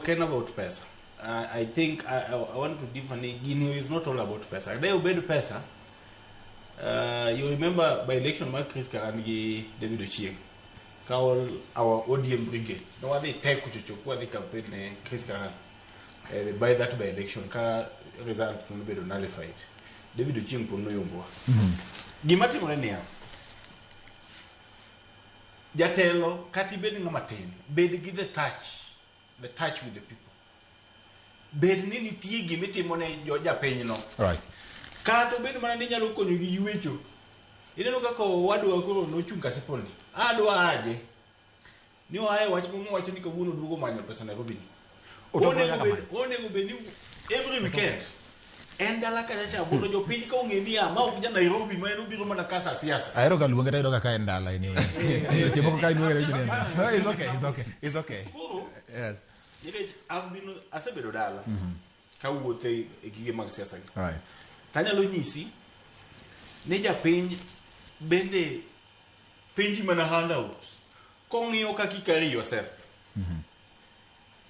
Ok en about pesa. I think I want to differ ni gini is not all about pesa. De obed pesa, you remember by election mar Chris Karan gi David Ochieng. Ka all our ODM brigade. No wadhi te kuchocho kwa dhi campaign ne Chris Karan. By that by election ka result nobedo nullified. David Ochieng pod noyombowa. Gima timore niya, jatelo kata ibed ng'ama tin, bed gi the touch with the people. Bed ni nitie gimitimo ne jo japinyno. Kata obed mana ni inyalo konyo gi ywecho. Ineno kaka owadwa koro nochung' Kasipul ni. Adwa aje. Ni oaye wach mowacho ni kawuono duogo manyo pesa Nairobi ni. Otogo Onego nyaka bed ni every weekend en dala kacha cha mondo jopiny ka ong'e ni ma ok ja Nairobi, ma en obiro mana kasa siasa. Ahero ga luonge, tayudo ga ka en dala anyway. Seche moko ka iluonge to en dala. No, it's okay, it's okay, it's okay. Koro Yes. nikech I've been asebedo dala kawuotho e gige mag siasa gi. Tanyalo nyisi ni japiny bende penji mana handout kong'iyo kaka i carry yourself.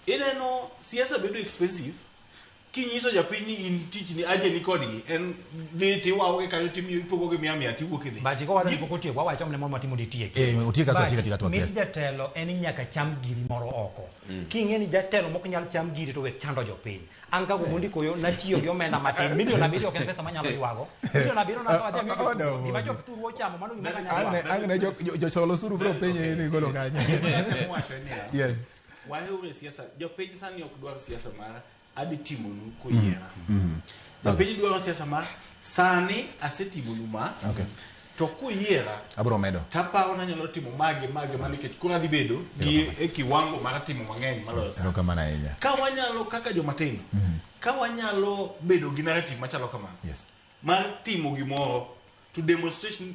Ineno siasa bedo expensive kinyiso japiny ni in tich ni aje ni kodgi en dhi tiwawogi kanyo, timiyo ipogogi mia mia tiwuok idhi. Bachi ko wacho ni pok otieko, wawacho ne mondo watimo ditieki. Eh, otiek kasto Bachi, atiek atika twak, mit yes. jatelo en ni nyaka cham giri moro oko. King'e ni jatelo mok nyal cham giri, to wek chando jopiny. An kaka Omondi Koyo natiyo gi omenda matin. 7 million ok en pesa manyalo ywago. 7 million nakawo adhi amiyo Oh, no, jotugo. Gima no. jothurwa ochamo, mano gima ok anyal Ang' ne ywago. ang' ne jochol osuru biro penje ni golo kanye. Atemo wacho niya, waheure siasa. Jopiny sani ok dwar siasa mar adhi timonu koyiera. Jopiny dwaro siasa mar sani asetimonu ma, to kuyiera Abiro medo. Taparo nanyalo timo magi magi ma nikech koro adhi bedo gi e kiwango mar timo mang'eny maloyo sani. Erokamano ahinya. Ka wanyalo kaka jomatindo, ka wanyalo bedo gi narrative machalo kamano mar timo gimoro to demonstration.